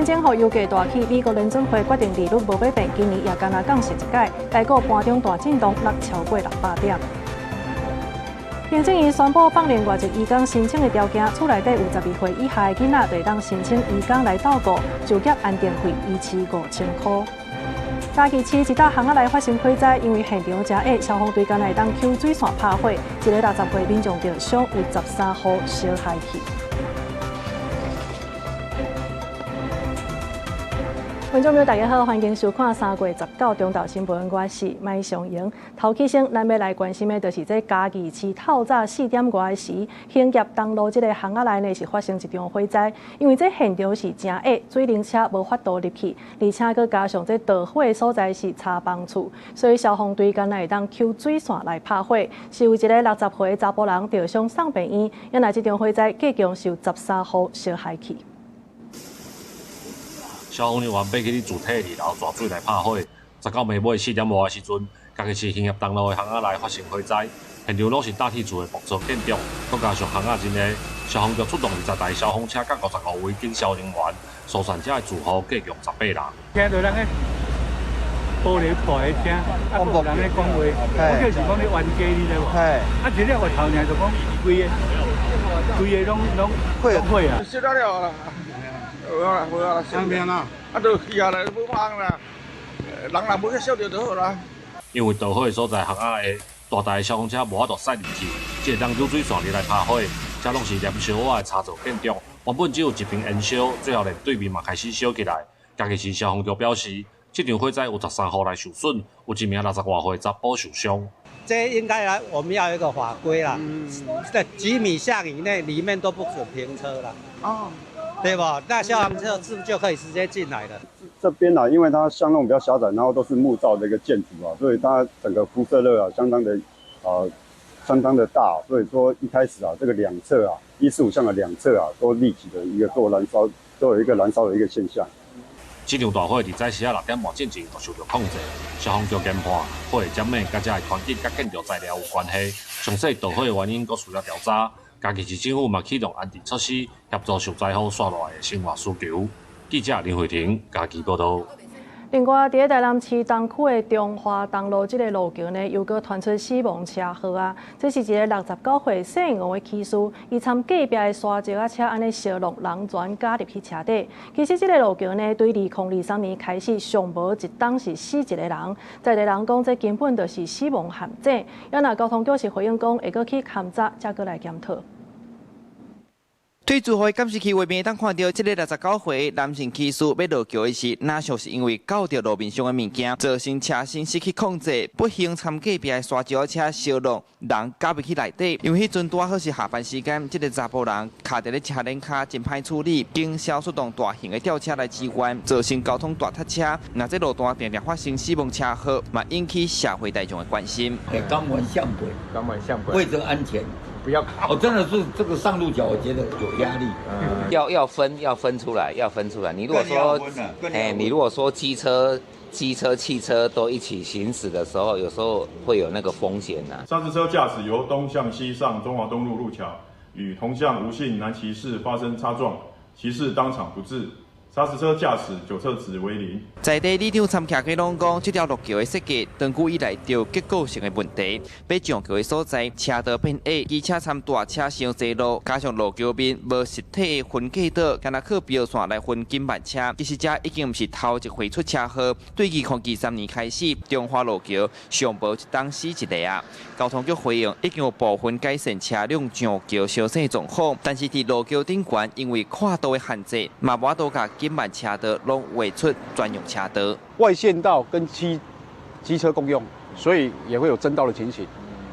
前予油價大起，美國聯準會決定利率無欲變，今年也干焦降息一擺，台股盤中大震盪，落超過600點。行政院宣布放寬外籍移工申請的條件，厝內底有12歲以下的囡仔，就會當申請移工來照顧，就業安定費維持5000箍。嘉義市一搭巷仔內發生火災，因為現場誠熱，消防隊干焦會當抾水線拍火，一个60歲民眾著傷，有13戶燒害去。觀眾朋友，大家好，歡迎收看3月19中晝新聞，我是麥尚瑩。頭起先，咱欲來關心的，就是這嘉義市透早4點外時，興業東路這个巷仔內呢，是發生一場火災。因為這現場是誠熱，水冷車無法度入去，而且閣加上這著火的所在是柴房厝，所以消防隊干焦會當抾水線來拍火。是有一个60歲的查埔人著傷送病院，原來這場火災計共是有13戶燒害去。消防人員爬去佇主體二樓抓水來拍火。19暝尾4點外的時陣，嘉義市興業東路的巷仔內發生火災，現場攏是搭鐵厝的木造建築，閣加上巷仔真熱，消防局出動20台消防車佮55位警消人員，疏散遮的住戶計共18人。聽著人咧玻璃破的聲，啊，閣有人咧講話，我就是講咧冤家，你知無？啊，一粒月頭爾就講規个規个攏攏火啊！燒了了啦。無啦無啦，啥物啦？啊，就去啊啦，無忙啦。人若無去燒著就好啦。因為著火的所在巷仔內大台消防車無法度駛入去，只會當抾水線入來拍火。這攏是連燒瓦的柴造建築，原本只有一邊燃燒，最後連對面嘛開始燒起來。嘉義市消防局表示，這場火災有13戶來受損，有一名60外歲查埔受傷。這應該來，我們要有一個法規啦，在幾米巷以內，裡面都不准停車啦。哦。對吧？那消防車是不是就可以直接進來了？這邊啊，因為它巷弄比較狹窄，然後都是木造的一個建築啊，所以它整個輻射熱啊，相當的大。所以說一開始啊，這個兩側啊，145巷的兩側啊，都立即的一個做燃燒，都有一個燃燒的一個現象。這場大火佇早時仔6點半進前就受著控制，消防局研判，火的點火佮遮的環境佮建築材料有關係，詳細著火的原因閣需要調查。嘉義市政府嘛啟動安置措施，協助受災戶紲落來的生活需求。記者林慧婷嘉義報導。另外，佇咧台南市東區的中華東路這个路橋呢，又閣傳出死亡車禍啊！這是一个69歲姓吳的騎士，伊參隔壁的沙石仔車按呢相挵，人全咬入去車底。其實這个路橋呢，對2023年開始，上無一冬是死一个人。在地人講，這根本就是死亡陷阱。啊若交通局是回應講，會閣去勘查，才閣來檢討。對住戶監視器畫面，當看著這个69歲男性騎士欲落橋的時，若像是因為咬著路面上的物件，造成車身失去控制，不幸參隔壁的沙石車相挵，人咬入去內底。因為彼陣拄好是下班時間，這个查埔人卡佇咧車輪跤真歹處理，警消出動大型的吊車來支援，造成交通大塞車。若這路段定定發生死亡車禍，嘛引起社會大眾的關心。鋼管向軌，鋼管向軌，為著安全。不要，哦，真的是這個上路橋，我覺得有壓力。要分出來，要分出來。你如果說，哎，你如果說機車、機車、汽車都一起行駛的時候，有時候會有那個風險吶。砂石車駕駛由東向西上中華東路路橋，與同向吳姓男騎士發生擦撞，騎士當場不治。砂石車駕駛酒測值為零。在地里長參徛起攏講，這條路橋的設計長久以來就結構性的問題。欲上橋的所在，車道變矮，機車摻大車傷濟路，加上路橋面無實體的分隔島，干焦靠標線來分緊慢車。其實這已經毋是頭一回出車禍。對2023年開始，中華路橋上無一冬死一个啊。交通局回應，已經有部分改善車輛上橋相生狀況，但是佇路橋頂懸，因為闊度的限制，嘛無法度共緊慢車道攏畫出專用車道。外線道跟機車共用，所以也會有爭道的情形。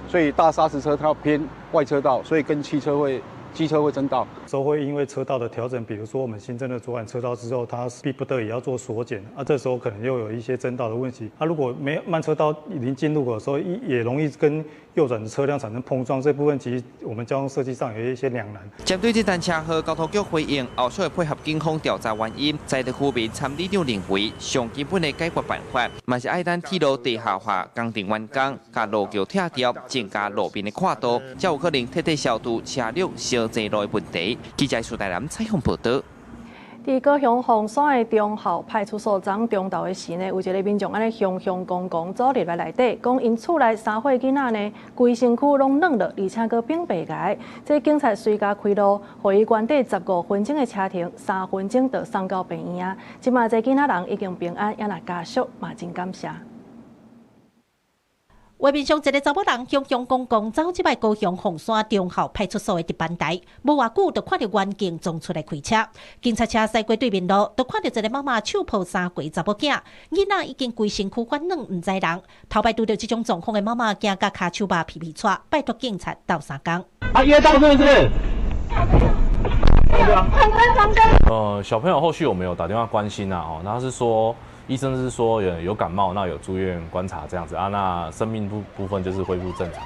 所以大砂石車它要偏外車道，所以跟汽車會機車會爭道。都會因為車道的調整，比如說我們新增了左轉車道之後，它逼不得已要做縮減，啊，這時候可能又有一些爭道的問題。啊，如果沒慢車道臨進入口的時候，也容易跟右轉的車輛產生碰撞，這部分其實我們交通設計上有一些兩難。針對這單車禍，交通局回應，後續會配合警方調查原因。在地居民參里長認為，上基本的解決辦法，嘛是愛等鐵路地下化工程完工，共路橋拆掉，增加路面的闊度，才有可能徹底消除車輛相濟路的問題。記者蘇大南採訪報導。佇高雄鳳山的忠孝派出所昨中晝的時呢，有一个民眾按呢雄雄戇戇走入來內底，講𪜶厝內三歲囡仔呢，規身軀攏軟落，而且閣反白癌。這警察隨共開路，予伊原底15分鐘的車程，3分鐘就送到病院啊！這馬這囡仔人已經平安，也若家屬嘛真感謝。畫面上一个查某人雄雄戇戇走入來高雄鳳山忠孝派出所的值班台，無偌久就看著員警衝出來開車，警察車駛過對面路，就看著一个媽媽手抱三歲查某囝，囡仔已經規身軀發軟，毋知人。頭擺拄著這種狀況的媽媽驚甲跤手肉皮皮掣，拜託警察鬥相共。啊，噎到是不是？小朋友後續我們有打電話關心啊，哦，他是說。醫生是說有感冒，那有住院觀察這樣子啊，那生命部分就是恢復正常。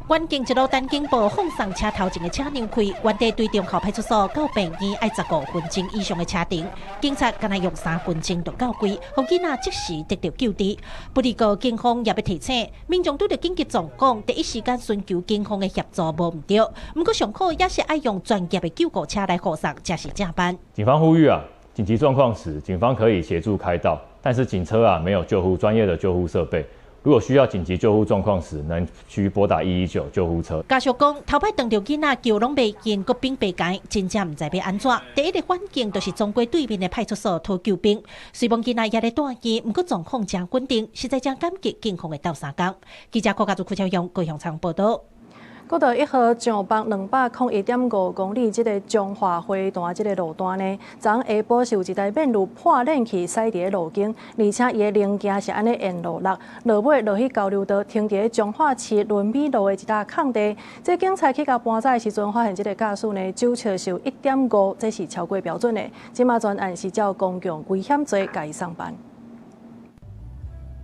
員警一路等警報，放送車頭前的車讓開，原地對忠孝派出所到病院愛15分鐘以上的車程，警察干焦用3分鐘就到位，予囡仔即時得著救治。不過警方也欲提醒，民眾拄著緊急狀況，第一時間尋求警方的協助無毋對，毋過上好也是愛用專業的救護車來護送，才是正範。警方呼籲啊，緊急狀況時，警方可以協助開道，但是警車啊沒有救護專業的救護設備。如果需要緊急救護狀況時，能需撥打119救護車。家屬講，頭擺當著囡仔救攏袂緊，閣變白癌，真正毋知欲按怎。第一个反應就是衝過對面的派出所討救兵。雖罔囡仔也咧住院，毋過狀況誠穩定，實在誠感激警方的鬥相共。記者郭家祖、柯超勇高雄採訪報導。國道一號上北201.5公里，這个彰化花壇這个路段呢，昨下晡是有一台免路破輪去駛佇咧路肩，而且伊的零件是按呢沿路落，落尾落去交流道，停佇咧彰化市崙美路的一搭空地。這警察去共搬走的時陣，發現這个駕駛呢酒測是有1.5，這是超過標準的。這馬專案是照公共危險罪共伊送辦。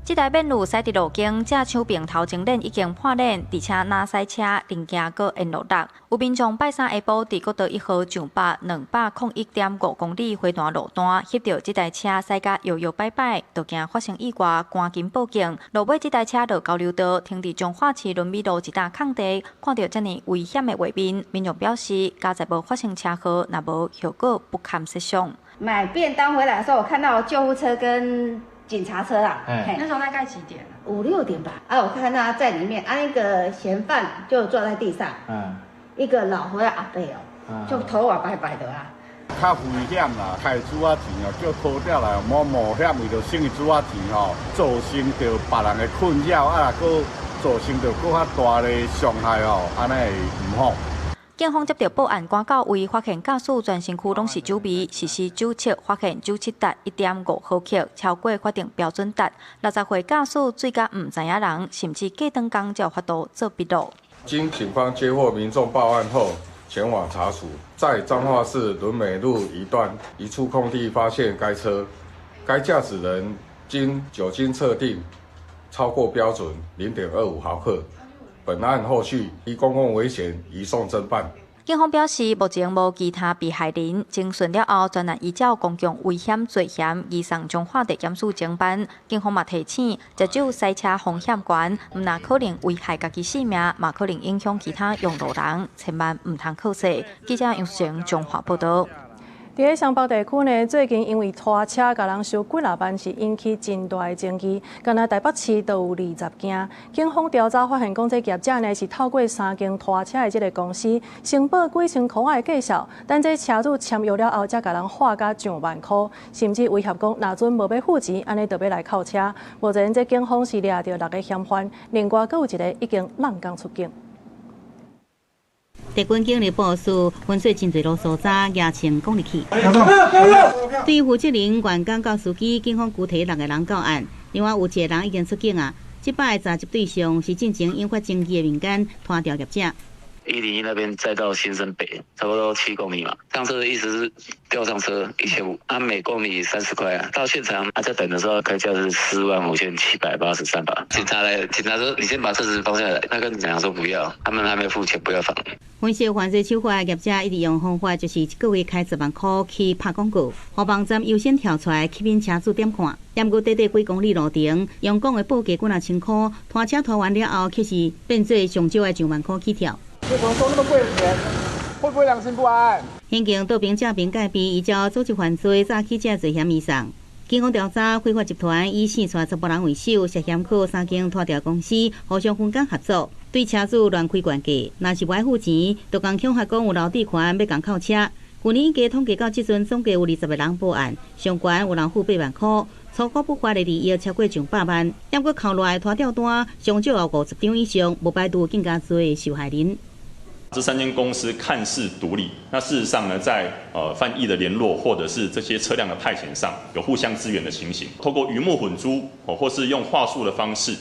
這台免路駛佇路肩，正手爿頭前輪已經破輪，而且若駛車零件閣沿路落。有民眾拜三下晡佇國道一號上北201.5公里花壇路段，翕著這台車駛甲搖搖擺擺，就驚發生意外，趕緊報警。落尾這台車落交流道，停佇彰化市崙美路一搭空地，看著遮爾危險的畫面，民眾表示，佳哉無發生車禍，若無後果不堪設想。買便當回來的時候，我看到救護車跟警察車啊，那時候大概幾點？五六點吧。啊，我看到他在裡面，啊，那個嫌犯就坐在地上，一個老歲仔阿伯哦，就頭髮白白的啊。較危險啦，開紙仔錢哦，叫拖吊來冒冒險，為著省伊紙仔錢吼，造成著別人的困擾，啊，閣造成著閣較大的傷害哦，按呢會毋好。警方接著報案，趕到位發現駕駛全身軀攏是酒味，實施酒測發現酒測值1.5毫克，超過法定標準值。60歲駕駛醉甲毋知影人，甚至過長工才有法度做筆錄。經警方接獲民眾報案後，前往查處，在彰化市崙美路一段一處空地發現該車，該駕駛人經酒精測定超過標準0.25毫克。本案後續依公共危險移送偵辦。警方表示，目前無其他被害人。偵訊了後，專案依照公共危險罪嫌移送彰化地檢署偵辦。警方嘛提醒，食酒駛車風險懸，毋但可能危害家己性命，嘛可能影響其他用路人，千萬毋通靠勢。記者楊淑晴彰化報導。佇咧雙北地區呢，最近因為拖車共人收幾若萬，是引起真大的爭議。干焦台北市就有20件。警方調查發現，講這業者呢是透過三間拖車的這个公司，申報幾千箍的價數，等這車主簽約了後，才共人喝甲上萬箍，甚至威脅講，若準無欲付錢，按呢就欲來扣車。目前這警方是掠著六个嫌犯，另外閣有一个已經閬工出境。特軍警力部署，分做真濟路所在，蜈槍攻入去。對負責人員工到司機，警方拘提六个人到案，另外有一個人已經出境啊。這擺的詐集對象是進前引發爭議的民間拖吊業者。 101那邊再到新生北，差不多7公里嘛。上車的意思是吊上車1500，按每公里30塊啊。到現場他在等的時候開價是45,783吧。警察來，警察說你先把車子放下來。他跟警察說不要，他們還沒付錢，不要放。分析犯罪手法的業者一直用方法，就是一個月開10萬箍去拍廣告，予網站優先跳出來吸引車主點看。毋過短短幾公里路程，用講的報價幾若千箍，拖車拖完了後，卻是變做上少的上萬箍起跳。為什麼收那麼貴的錢？會不會良心不安？刑警到邊正邊戒備，依照組織犯罪早起這罪嫌移送。警方調查，非法集團以四帶查埔人為首，涉嫌靠三間拖吊公司互相分工合作，對車主亂開懸價。若是無愛付錢，就共恐嚇講有留置權欲共扣車。去年計統計到這陣，總計有20個人報案，上懸有人付8萬箍，粗估不法的利益超過上百萬。猶閣扣落來拖吊單，上少有50張以上，無排除更加濟受害人。這三間公司看似獨立，那事實上呢，在犯意的聯絡或者是這些車輛的派遣上，有互相支援的情形。透過魚目混珠，或是用話術的方式，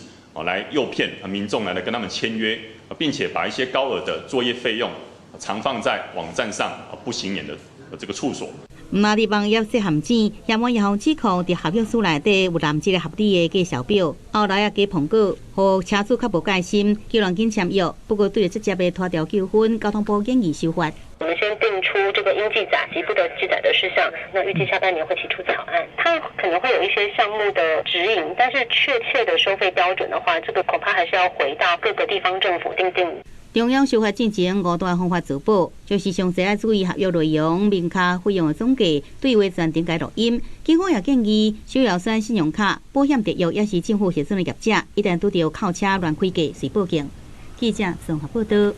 來誘騙民眾來跟他們簽約，並且把一些高額的作業費用藏放在網站上不顯眼的這個處所。毋但佇網頁設陷阱，嫌犯也予指控佇合約書內底有濫一个合理的價數表，後來也加膨過，予車主較無戒心，叫人緊簽約。不過對著這接的拖吊糾紛，交通部建議修法。我們先定出這個應記載及不得記載的事項，那預計下半年會提出草案，它可能會有一些項目的指引，但是確切的收費標準的話，這個恐怕還是要回到各個地方政府訂定。中央修法進前五大方法自保，就是上濟愛注意合約內容、明確費用的總價、對話全程共錄音。警方也建議，首要選信用卡、保險特約，也是政府核准的業者，一旦拄著扣車亂開價，隨報警。記者綜合報道。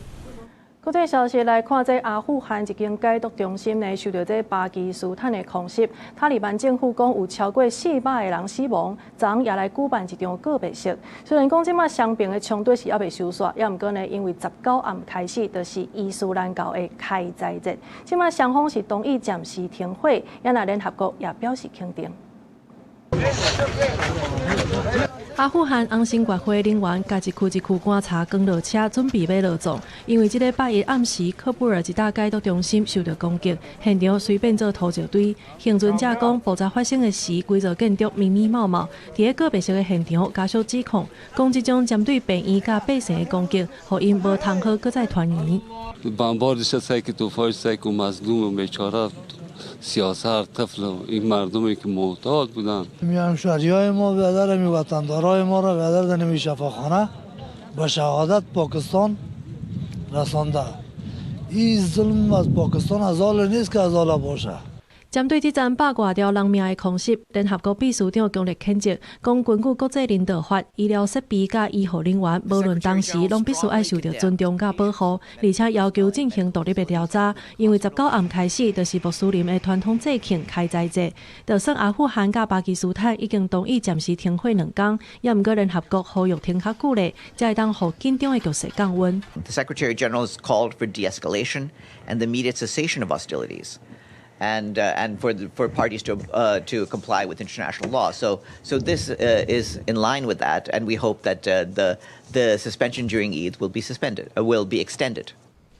國際消息來看，這阿富汗一間戒毒中心呢，受著這巴基斯坦的空襲，塔利班政府講有超過400個人死亡，昨昏也來舉辦一場告別式。雖然講這馬雙邊的衝突是猶未收煞，猶毋過呢，因為19暗開始就是伊斯蘭教的開齋節，這馬雙方是同意暫時停火，也若聯合國也表示肯定。阿富汗紅新月會人員共一區一區棺柴扛落車，準備欲落葬。因為這禮拜一暗時，喀布爾一大戒毒中心受著攻擊，現場隨變做土石堆。倖存者講，爆炸發生的時，規座建築密密麻麻。佇咧告別式的現場，家屬指控，講這種針對病院佮百姓的攻擊，予𪜶無通好閣再團圓。 سیاست طفل این مردمی که معتاد بودن همشهریای ما بیادر می وطندارای ما را بیادر در نمی شفاخانه به شهادت پاکستان رسانده. این ظلم از پاکستان از حال نیست که از حال باشه. 針對這場百外條人命的空襲，聯合國秘書長強烈譴責，講根據國際人道法，醫療設備佮醫護人員，無論當時攏必須愛受著尊重佮保護，而且要求進行獨立的調查。因為19暗開始就是穆斯林的傳統節慶開齋節，就算阿富汗佮巴基斯坦已經同意暫時停火兩工，猶毋過聯合國呼籲停較久咧，才會當予緊張的局勢降溫。 The Secretary General has called for de-escalation and the immediate cessation of hostilities. And for parties to comply with international law. So this is in line with that, and we hope that the suspension during Eid will be suspended, will be extended.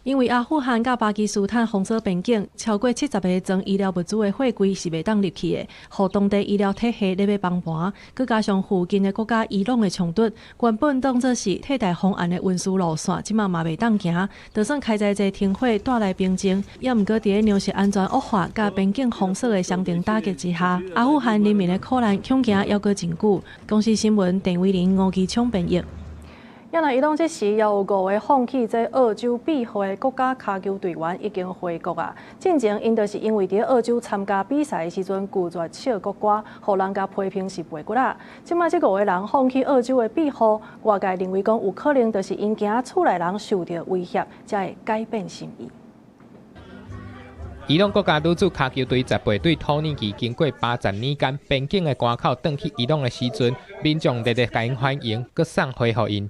因為阿富汗佮巴基斯坦封鎖邊境，超過70個裝醫療物資的貨櫃是袂當入去的，予當地醫療體系咧欲崩盤。閣加上附近的國家伊朗的衝突，原本當作是替代方案的運輸路線，這馬嘛袂當行。就算開齋節停火帶來平靜，猶毋過佇咧糧食安全惡化佮邊境封鎖的雙重打擊之下，阿富汗人民的苦難恐驚猶閣真久。公視新聞鄭偉玲、吳其聰編譯。也若伊朗這時猶有五个放棄這澳洲庇護的國家跤球隊員已經回國啊。進前𪜶就是因為佇澳洲參加比賽的時陣拒絕唱國歌，予人共批評是背骨仔。這馬這五个人放棄澳洲的庇護，外界認為講有可能就是𪜶驚厝內人受著威脅，才會改變心意。伊朗國家女子跤球隊18對土耳其經過80年間邊境的關口，轉去伊朗的時陣，民眾熱烈共𪜶歡迎，閣送花予𪜶。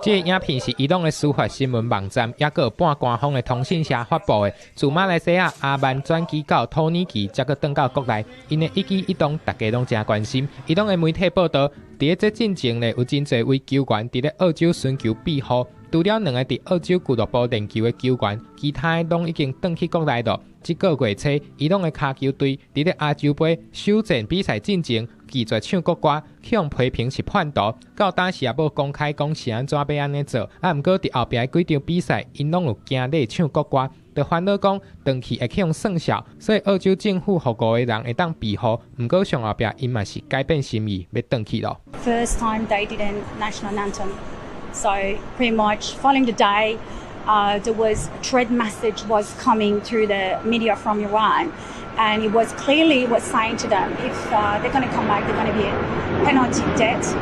這個影片是伊朗的司法新聞網站，抑閣有半官方的通訊社發布的。自馬來西亞阿曼轉機到土耳其，才閣轉到國內，𪜶的一舉一動，大家攏誠關心。伊朗的媒體報導，佇咧這進前呢，有真濟位球員佇咧澳洲尋求庇護。除了兩个佇澳洲俱樂部練球的球員，其他的攏已經轉去國內囉。這個月初，伊朗的跤球隊佇咧亞洲盃首戰比賽進前拒絕唱國歌，去予批評是叛徒。到當時也無公開講是按怎欲按呢做。啊，毋過佇後壁幾場比賽，𪜶攏有行禮唱國歌，就煩惱講轉去會去予算數，所以澳洲政府予五个人會當庇護。毋過上後壁𪜶嘛是改變心意，欲轉去囉。 First time they didn't national anthem. So pretty much following the day, There was threat message was coming through the media from Iran, and it was clearly was saying to them if they're going to come back, they're going to be penalty death,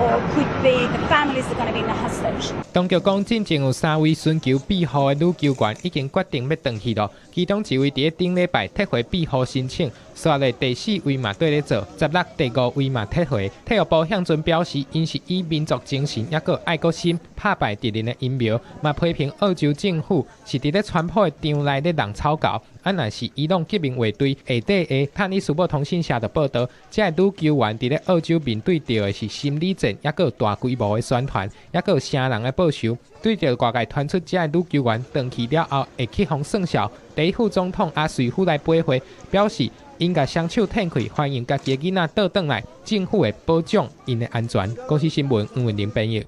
or could be the families are going to be in a hostage. 當局講，進前有三位尋求庇護的女球員已經決定欲轉去囉，其中一位佇咧頂禮拜撤回庇護申請，紲來第四位嘛綴咧做，16第五位嘛撤回。體育部向陣表示，𪜶是以民族精神抑閣愛國心拍敗敵人的陰謀，嘛批評澳洲政府是佇咧川普的場內咧弄草猴。啊，若是伊朗革命衛隊下底的坦尼斯報通訊社就報導，這个女球員佇咧澳洲面對著的是心理戰，抑閣大規模的宣傳，抑閣成人的報仇。對著外界傳出這个女球員轉去了後會去予算數，第一副總統阿瑞夫來回話，表示𪜶共雙手褪開，歡迎家己的囡仔倒轉來，政府會保障𪜶的安全。公視新聞黃文玲編譯。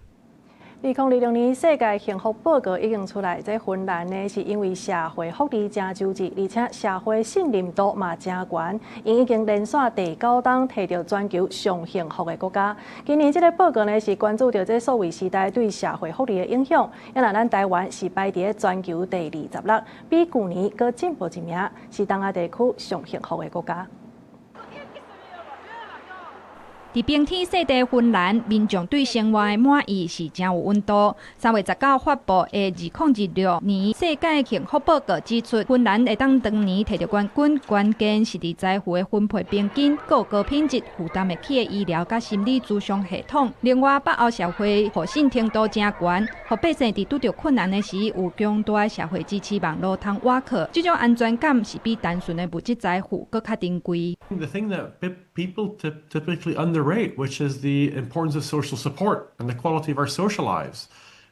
2026年世界幸福報告已經出來，這芬蘭呢是因為社會福利誠周濟，而且社會信任度嘛誠懸，𪜶已經連續第九冬提著全球上幸福的國家。今年這个報告呢是關注著這數位時代對社會福利的影響。啊若咱台灣是排佇全球第26，比舊年閣進步一名，是東亞地區上幸福的國家。佇冰天雪地芬蘭，民眾對生活的滿意是誠有溫度。3月19發布的2026年世界幸福報告指出，芬蘭會當當年提著冠軍，關鍵是佇財富的分配平均，閣有高品質負擔會起的醫療佮心理諮商系統。另外，北歐社會互信程度誠懸，予百姓佇拄著困難的時有強大的社會支持網路通倚靠。這種安全感是比單純的物質財富閣較珍貴。 The thing that people typically underrate, which is the importance of social support and the quality of our social lives.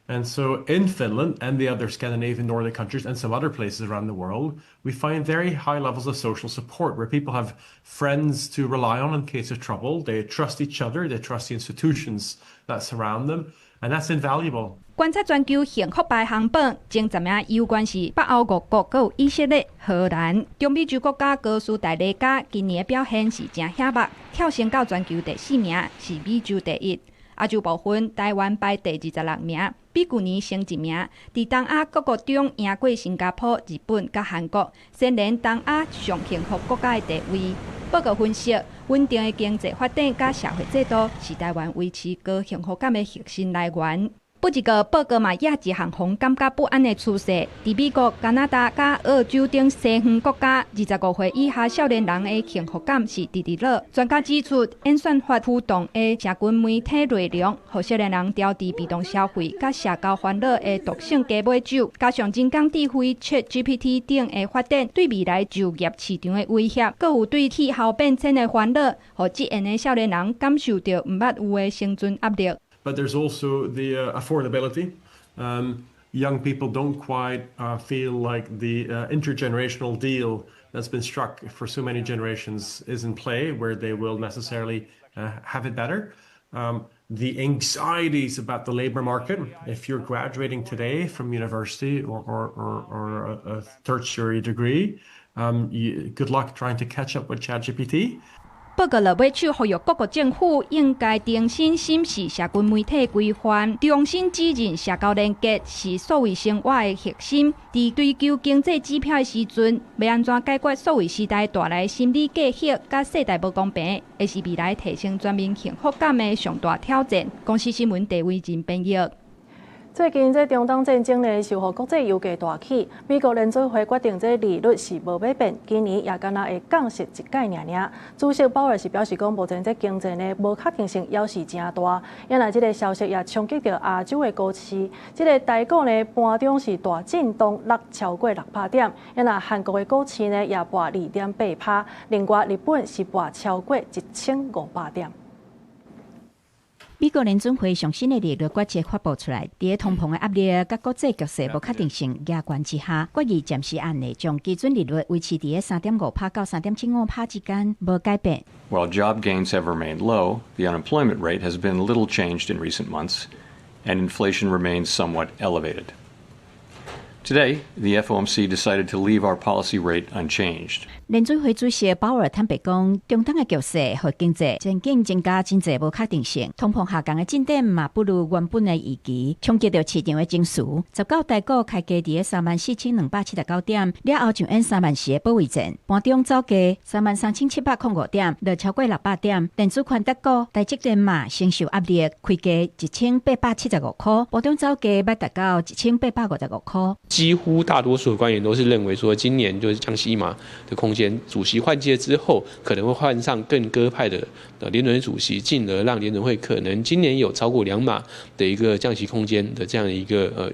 And so in Finland and the other Scandinavian Nordic countries and some other places around the world, we find very high levels of social support where people have friends to rely on in case of trouble. They trust each other, they trust the institutions that surround them, and that's invaluable. 觀察全球幸福排行榜，前十名猶原是北歐五國，閣有以色列、荷蘭、中美洲國家哥斯達黎加，今年的表現是誠顯目，跳升到全球第四名，是美洲第一。亞洲部分，台灣排第26名，比舊年升一名。佇東亞各國中，贏過新加坡、日本佮韓國，蟬聯東亞上幸福國家的地位。報告分析，穩定的經濟發展佮社會制度是台灣維持高幸福感的核心來源。不過報告嘛，也一項予人感覺不安的趨勢。佇美國、加拿大佮澳洲等西方國家，25歲以下少年人的幸福感是直直落。專家指出，演算法驅動的社群媒體內容，予少年人掉佇被動消費佮社交煩惱的毒性雞尾酒，加上人工智慧 ChatGPT 等的發展，對未來就業市場的威脅，閣有對氣候變遷的煩惱，予這樣的少年人感受著毋捌有的生存壓力。 But there's also the affordability. Young people don't quite feel like the intergenerational deal that's been struck for so many generations is in play, where they will necessarily have it better. The anxieties about the labor market, if you're graduating today from university or a tertiary degree, good luck trying to catch up with ChatGPT. 報告落尾手呼籲各國政府應該重新審視社群媒體規範，重新指認社交連結是數位生活的核心。佇追求經濟指標的時陣，欲按怎解決數位時代帶來心理隔閡佮世代無公平，會是未來提升全民幸福感的上大挑戰。公視新聞謝偉仁編譯。最近這中東戰爭呢，受予國際油價大起，美國聯準會決定這利率是無欲變，今年也干焦會降息一擺爾爾。主席鮑爾是表示講，目前這經濟呢無確定性猶是誠大，因為這个消息也衝擊著亞洲的股市，這个台股呢盤中是大震盪落超過600點，因為韓國的股市呢也跋2.8趴，另外日本是跋超過1500點。美國聯準會上新的利率決策發布出來，佇通膨的壓力佮國際局勢無確定性壓懸之下，決議暫時按呢將基準利率維持佇3.5趴到3.75趴之間，無改變。 While job gains have remained low, the unemployment rate has been little changed in recent months, and inflation remains somewhat elevated. Today, the FOMC decided to leave our policy rate unchanged. 聯準會主席鮑爾坦白講，中東的局勢予經濟前景增加真濟無確定性，通膨下降的進展嘛不如原本的預期，衝擊著市場的情緒。19台股開低佇34,279點，了後上演3萬4的保衛戰，盤中走低33,705點，落超過600點。電子權值股台積電嘛承受壓力，開低1,875塊，盤中走低欲達到1,855塊。幾乎大多數的官員都是認為說，今年就是降息一碼的空間。主席換屆之後，可能會換上更鴿派的聯準主席，進而讓聯準會可能今年有超過2碼的一個降息空間的這樣一個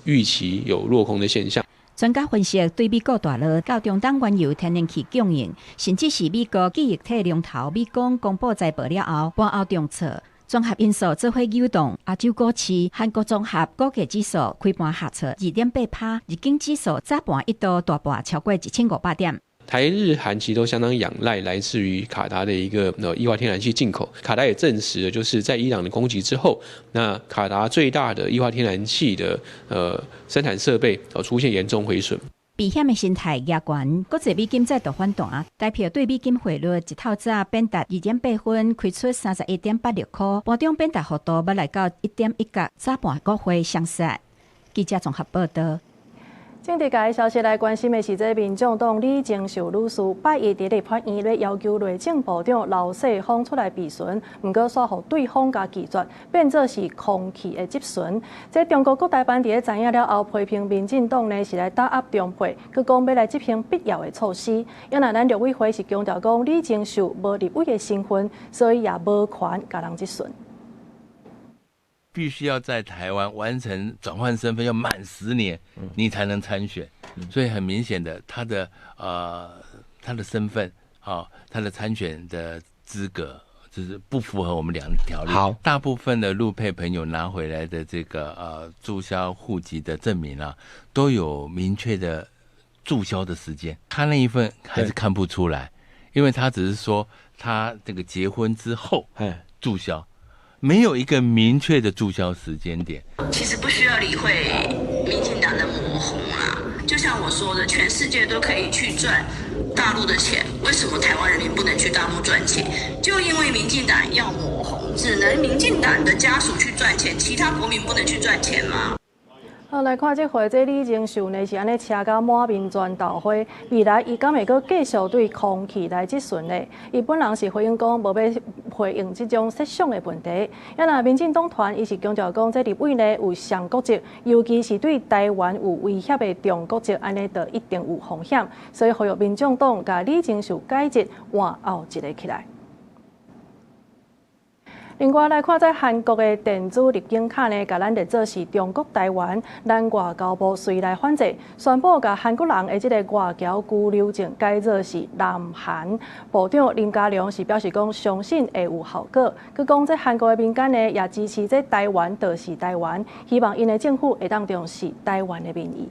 預期有落空的現象。專家分析，對美國大陸到中東原油、天然氣供應，甚至是美國記憶體龍頭美光公布財報了後，盤後重挫，綜合因素做伙扭動，亞洲股市、韓國綜合股價指數開盤下挫2.8%，日經指數早盤一度大跌超過1,500點。台日韓其實都相當仰賴來自於卡達的一個液化天然氣進口。卡達也證實了，就是在伊朗的攻擊之後，那卡達最大的液化天然氣的生產設備出現嚴重毀損。避險的心態壓懸，國際美金再度反彈，台票對美金匯率一透早貶值2.8分，開出31.86塊，盤中貶值幅度欲來到1.1角，早盤股匯雙殺。記者綜合報道。政治界的消息來關心的是，這民眾黨李鍾秀女士拜一佇立法院咧要求內政部長劉世鋒出來備詢，毋過煞予對方共拒絕，變做是空氣的質詢。這中國國台辦佇咧知影了後，批評民進黨呢是來打壓中配，閣講欲來執行必要的措施。啊若咱陸委會是強調講李鍾秀無立委的身份，所以也無權共人質詢。必須要在台灣完成轉換身份，要滿10年，你才能參選。所以很明顯的，他的身份，好，他的參選的資格就是不符合我們兩條例。大部分的陸配朋友拿回來的這個註銷戶籍的證明啊，都有明確的註銷的時間。他那一份還是看不出來，因為他只是說他這個結婚之後註銷。沒有一個明確的註銷時間點。其實不需要理會民進黨的抹紅啊，就像我說的，全世界都可以去賺大陸的錢，為什麼台灣人民不能去大陸賺錢？就因為民進黨要抹紅，只能民進黨的家屬去賺錢，其他國民不能去賺錢嗎？好，來看這回，這李鍾秀呢是按呢車甲滿面磚豆花，未來伊敢會閣繼續對空氣來質詢呢？伊本人是回應講無欲回應這種設想的問題。啊若民進黨團伊是強調講，這立委呢有雙國籍，尤其是對台灣有威脅的中國籍，按呢就一定有風險，所以呼籲民眾黨共李鍾秀解職換後一个起來。另外來看，在韓國的電子入境卡呢，共咱列做是中國台灣，咱外交部隨來反制，宣布共韓國人的這个外僑居留證改做是南韓。部長林佳龍是表示講，相信會有效果。閣講這韓國的民間呢，也支持這台灣就是台灣，希望𪜶的政府會當重視台灣的民意。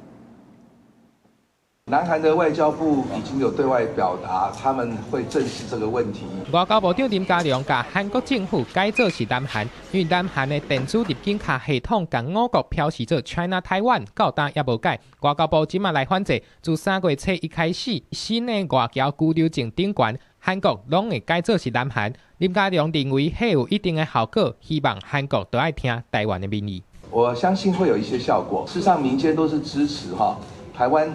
南韓的外交部已經有對外表達，他們會正視這個問題。外交部長林佳龍共韓國政府改做是南韓，因為南韓的電子入境卡系統共我國標示做 China Taiwan，到今猶無改。外交部這馬來反制，自3月初一開始，新的外僑居留證頂懸，韓國攏會改做是南韓。林佳龍認為，彼有一定的效果，希望韓國都愛聽台灣的民意。我相信會有一些效果。事實上，民間都是支持哈。台灣，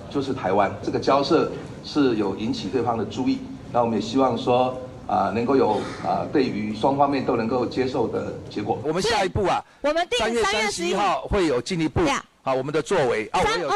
就是台灣，這個交涉是有引起對方的注意。那我們也希望說，能夠有對於雙方面都能夠接受的結果。我們下一步啊，我們3月31號會有進一步啊，我們的作為啊，我有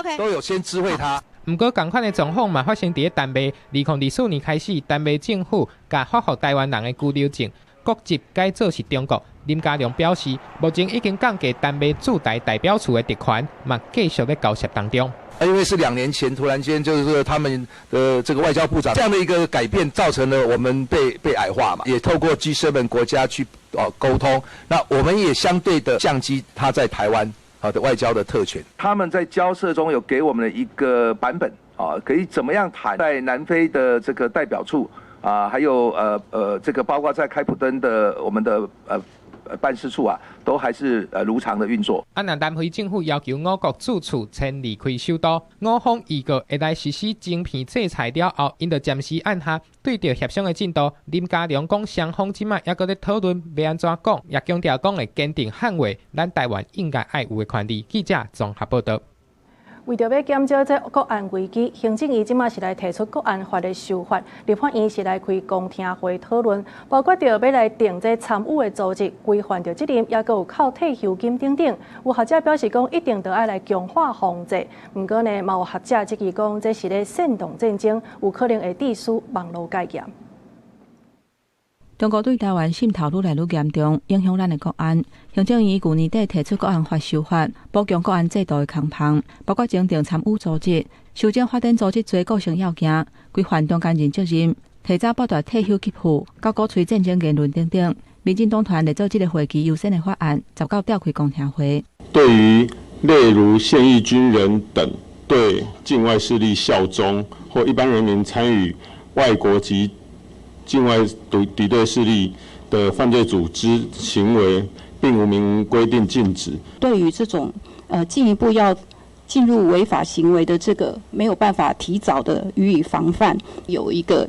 先 都有先知會他。毋過，仝款的狀況嘛發生佇咧丹麥。2024年開始，丹麥政府共發予台灣人的居留證國籍改做是中國。林佳龍表示，目前已經降低丹麥駐台代表處的特權，嘛繼續咧交涉當中。因為是2年前突然間，就是說他們的這個外交部長這樣的一個改變，造成了我們被矮化嘛。也透過 G7 國家去溝通，那我們也相對的降低他在台灣好的外交的特權。他們在交涉中有給我們的一個版本啊，可以怎麼樣談？在南非的這個代表處啊，還有這個包括在開普敦的我們的。辦事處啊，都還是如常的運作。啊，若南非政府要求我國駐處遷離開首都，我方預告會來實施晶片制裁了後，𪜶就暫時按下。對著協商的進度，林佳龍講雙方這擺猶閣咧討論欲按怎講，也強調講會堅定捍衛咱台灣應該愛有的權利。記者綜合報導。為著欲減少這國安危機，行政院這馬是來提出國安法的修法，立法院是來開公聽會討論，包括著欲來定這參與的組織規範著責任，猶閣有扣退休金等等。有學者表示講，一定著愛來強化防制。毋過呢，嘛有學者質疑講，這是咧煽動戰爭，有可能會致使網路戒嚴。中國對台灣滲透愈來愈嚴重，影響咱的國安。行政院舊年底提出國安法修法，補強國安制度的空縫，包括增訂參與組織、修正法定組織罪構成要件、規範中間人責任、提早剝奪退休給付、佮鼓吹戰爭言論等等。民進黨團來做這个會期優先的法案，19召開公聽會。對於例如現役軍人等對境外勢力效忠，或一般人民參與外國及境外敵對勢力的犯罪組織行為，並無明文規定禁止。對於這種進一步要進入違法行為的這個，沒有辦法提早的予以防範，有一個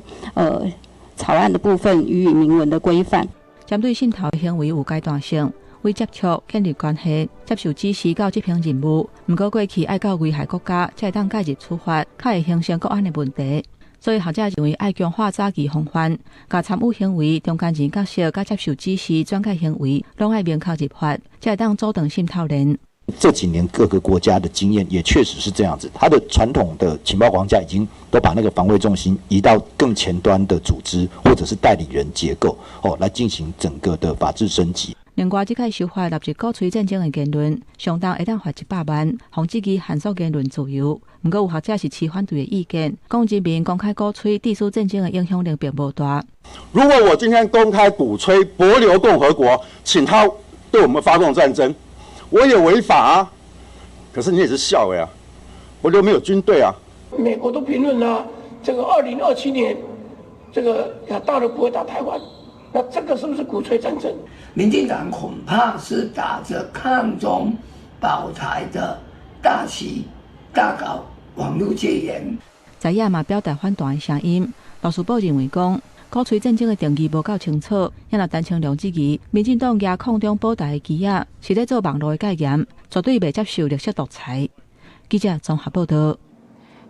草案的部分予以明文的規範。針對滲透行為有階段性，為接觸、建立關係、接受指示到執行任務。毋過過去愛到危害國家，才會當介入處罰，較會形成國安的問題。所以學者認為愛強化早期防範，共參與行為、中間人角色、佮接受指示、轉介行為，攏愛明確入法，才會當阻斷滲透鏈。這幾年各個國家的經驗也確實是這樣子，它的傳統的情報框架已經都把那個防衛重心移到更前端的組織或者是代理人結構，哦，來進行整個的法制升級。另外，這屆修法納入鼓吹戰爭的言論，相當會當罰100萬，防止其限縮言論自由。毋過有學者是持反對的意見，講人民公開鼓吹致使戰爭的影響力並無大。如果我今天公開鼓吹帛琉共和國，請他對我們發動戰爭，我也違法啊。可是你也是笑呀，帛琉沒有軍隊啊。美國都評論啦，這個2027年，這個大陸不會打台灣。那這個是不是鼓吹戰爭？民進黨恐怕是打着抗中保台的大旗，大搞網路戒嚴。在野嘛表達反對的聲音。律師報認為講，鼓吹戰爭的定義無夠清楚，也若陳清良質疑，民進黨舉抗中保台的旗仔，是咧做網路的戒嚴，絕對袂接受綠色獨裁。記者綜合報導。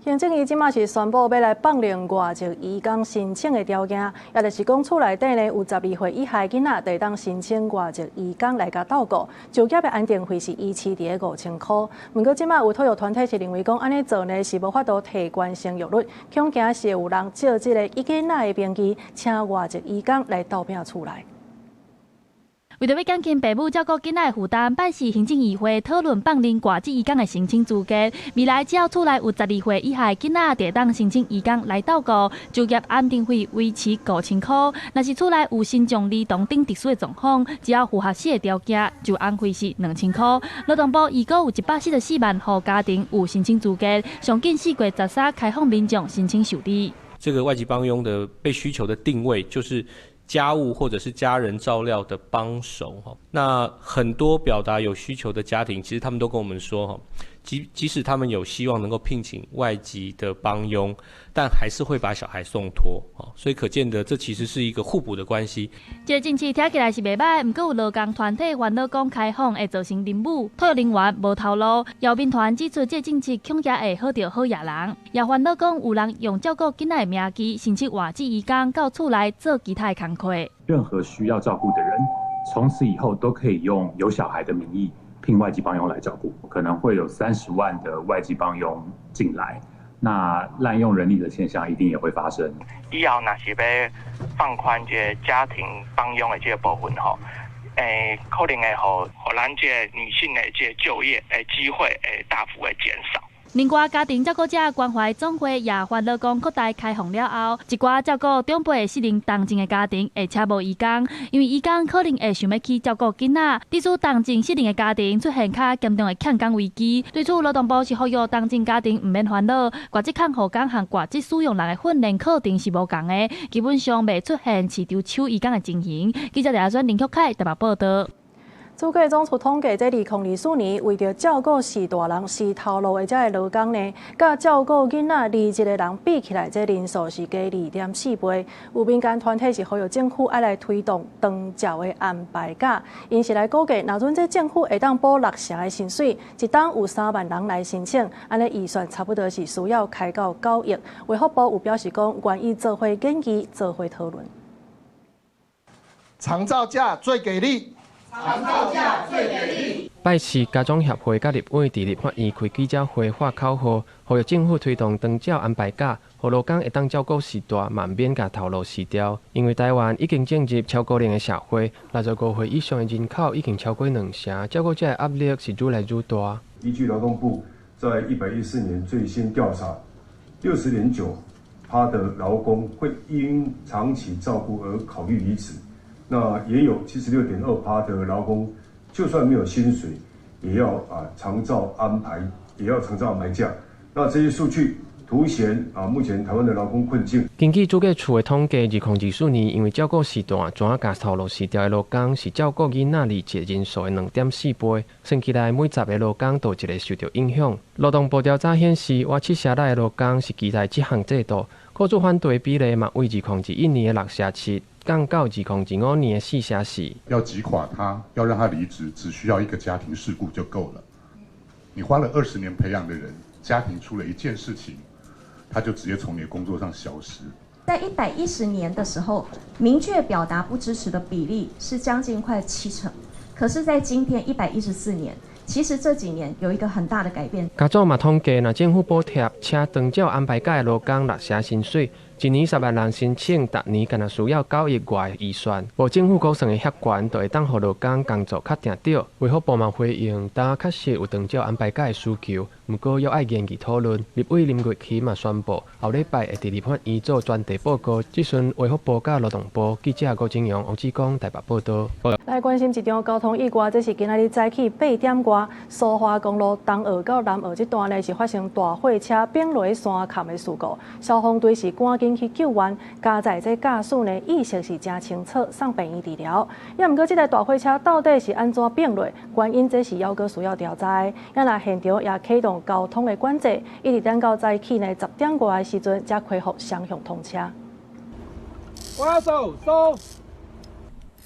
行政院這馬是宣布欲來放寬外籍移工申請的條件，也就是講，厝內底呢有12歲以下囡仔，就會當申請外籍移工來共照顧，就業的安定費是維持佇咧5000箍。毋過這馬有托育團體是認為講，按呢做呢是無法度提懸生育率，恐驚是有人借這個伊囡仔的名義，請外籍移工來鬥拚厝內。為著欲減輕爸母照顧囡仔的負擔，拜四行政院會討論放寬外籍移工的申請資格。未來只要厝內有12歲以下囡仔，就會當申請移工來照顧，就業安定費維持5000箍。若是厝內有身障兒童等特殊的狀況，只要符合四个條件，就安費是2000箍。勞動部預估有144萬戶家庭有申請資格，上緊4月13開放民眾申請受理。這個外籍幫傭的被需求的定位就是。家務或者是家人照料的幫手哈，那很多表達有需求的家庭，其實他們都跟我們說哈，即使他們有希望能夠聘請外籍的幫傭，但還是會把小孩送托，所以可見得這其實是一個互補的關係。這個政策聽起來是袂䆀，毋過有勞工團體煩惱講開放會造成人母托育人員無頭路。姚民團指出，這個政策恐驚會好著好野人，也煩惱講有人用照顧囡仔的名義申請外籍移工到厝內做其他的工課。任何需要照顧的人，從此以後都可以用有小孩的名義聘外籍幫傭來照顧，可能會有30萬的外籍幫傭進來，那濫用人力的現象一定也會發生。以後若是欲放寬這个家庭幫傭的這个部分吼，可能會予咱這个女性的這个就業的機會會大幅的減少。另外，家庭照顧者關懷總會也煩惱講，擴大開放了後，一寡照顧長輩失能重症的家庭會請無移工，因為移工可能會想欲去照顧囡仔，致使重症失能的家庭出現較嚴重的欠工危機。對此，勞動部是呼籲重症家庭毋免煩惱，外籍看護工和外籍使用人的訓練課程是無仝的，基本上袂出現市場搶移工的情形。記者李阿娟、林旭凱台北報導。主計總處統計，這2024年為著照顧序大人辭頭路的這个勞工呢，佮照顧囡仔離職的人比起來，這人數是加2.4倍。有民間團體是呼籲政府愛來推動長照的安排假，𪜶是來估計，若準這政府會當補六成的薪水，一冬有3萬人來申請，按呢預算差不多是需要開到9億。衛福部有表示講，願意做伙研議，做伙討論。長照假最給力。長照假最給力。拜四，家長協會佮立委佇立法院開記者會發口號，呼籲政府推動長照安排假，予勞工會當照顧序大，嘛毋免共頭路辭掉。因為台灣已經進入超高齡的社會，65歲以上的人口已經超過兩成，照顧者的壓力是愈來愈大。依據勞動部在114年最新調查，60.9%的勞工會因長期照顧而考慮離職。那也有76.2%的勞工，就算沒有薪水，也要長照安排，也要長照安排假。那這些數據凸顯目前台灣的勞工困境。根據主計處的統計，2024年因為照顧序大，轉共頭路辭掉的勞工是照顧囡仔離職人數的2.4倍，算起來每10個勞工就有一個受著影響。勞動部調查顯示，倚七成六的勞工是期待這項制度，雇主反對比例嘛，為2021年的6成7。降到2025年的4成4。要擊垮他，要讓他離職，只需要一個家庭事故就夠了。你花了20年培養的人，家庭出了一件事情，他就直接從你的工作上消失。在110年的時候，明確表達不支持的比例是將近快7成，可是，在今天114年，其實這幾年有一個很大的改變。家總嘛統計，若政府補貼請長照安排假的勞工六成薪水，一年10萬人申請，逐年敢若需要9億外預算。無政府估算的遐懸，就會當予勞工工作較定著。衛福部嘛回應，當確實有長照安排假的需求，毋過猶愛研議討論。立委林月琪嘛宣布，後禮拜會佇立法院做專題報告，質詢衛福部佮勞動部。記者郭金陽、王志剛台北報導。來關心一場交通意外，這是今仔日早起8點外，蘇花公路東澳到南澳這段呢是發生大貨車反落山崁的事故，消防隊是趕緊去救援，佳哉這駕駛呢意識是誠清楚，送病院治療。也毋過這台大貨車到底是按怎反落，原因這是猶閣需要調查的。也若現場也啟動交通的管制，一直等到早起呢10點外的時陣，才恢復雙向通車。我手收。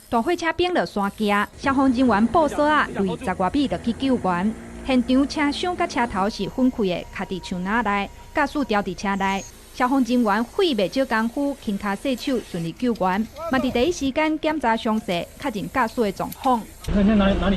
大貨車反落山徛，消防人員布索仔離10外米就去救援。現場車廂佮車頭是分開的，卡佇樹林內，駕駛牢佇車內。消防人員費袂少工夫，輕跤細手順利救援，嘛佇第一時間檢查詳細，確認駕駛的狀況。看看哪裡哪裡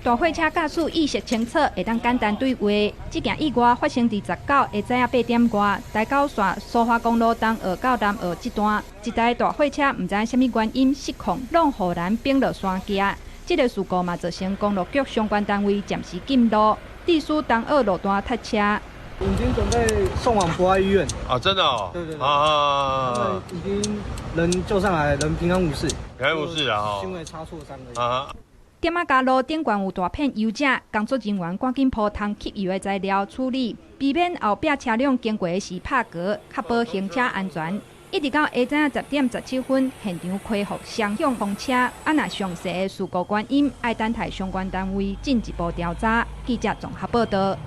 大貨車駕駛意識清楚，會當簡單對話。這件意外發生佇19下早仔8點外，台九線蘇花公路東澳到南澳這段，一台大貨車毋知啥物原因失控，挵護欄反落山徛。這个事故嘛造成公路局相關單位暫時禁路，致使東澳路段塞車。已經準備送往博愛醫院。啊，真的哦。對對對。啊，已經人救上來，人平安無事。平安無事啊，輕微擦挫傷而已。啊。點仔加路頂懸有大片油跡，工作人員趕緊鋪通吸油的材料處理，避免後壁車輛經過時拍嗝，確保行車安全。一直到下早10點17分，現場恢復雙向通車。啊，若詳細的事故原因，愛等待相關單位進一步調查。記者綜合報導。